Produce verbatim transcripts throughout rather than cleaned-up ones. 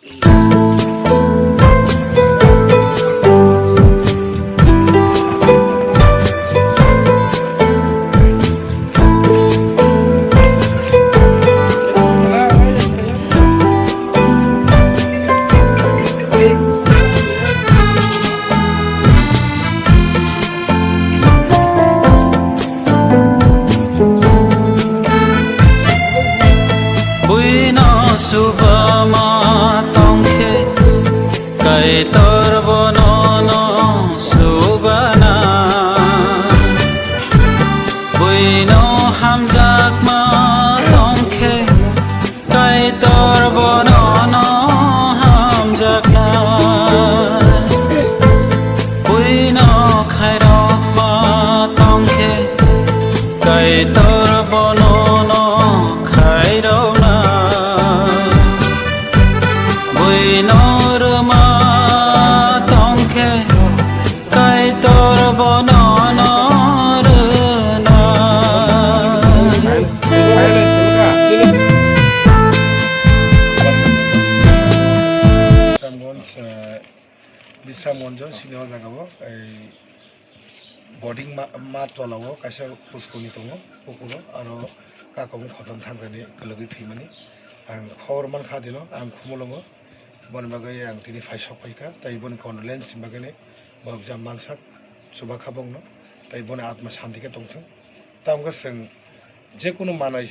Buino subama tongkhe, Kaitor bono no subana. Buino hamjakma tongkhe, Kaitor bono no hamjakna. Buino khairokma tongkhe, Kaitor bono no khairokna. Buino rwma tongkhe, Kaitor bono no rwna. Bisramganj, eh, Bisramganj sini o jaga o, ei, boarding ma, ma tola o kaisa puskuni tongo, pukulo, aro kakomung khotang thangkani kwlwgwi thwimani. Ang khobor mankha dino, ang Khumulwngo, boni bagwi ang tini phai sok phaikha, tei boni condolence ni bagwini borok jam mansak, chubakha bongno, tei boni atma santi khe tongthung. Tamokhe chwng jekunu manwi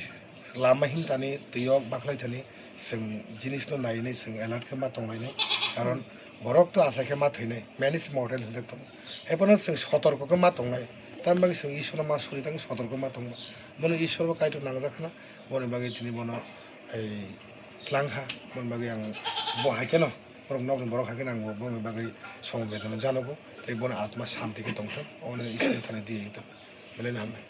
lama himtani, twi o bakhlai thani, chwng jinisno naiwi chwng alert khe ma tonglainai, karon borok to asai khe ma thwinai, man is mortal hinjak tongo. Haiphano chwng sotorko khe ma tongnai, tamni bagwi chwng Ishwarno ma suri tangwi sotorko ma tongma. Bono Ishwar bo Kaitor nangjak khna, boni bagwi tini bono ei tlangkha, boni bagwi ang bo hai kheno, borok nokni borok hai kheno ang bo boni bagwi somobedona janogo, tei bono atma santi khe tongthok, omo Ishwarni thani di tong, belai no hambai.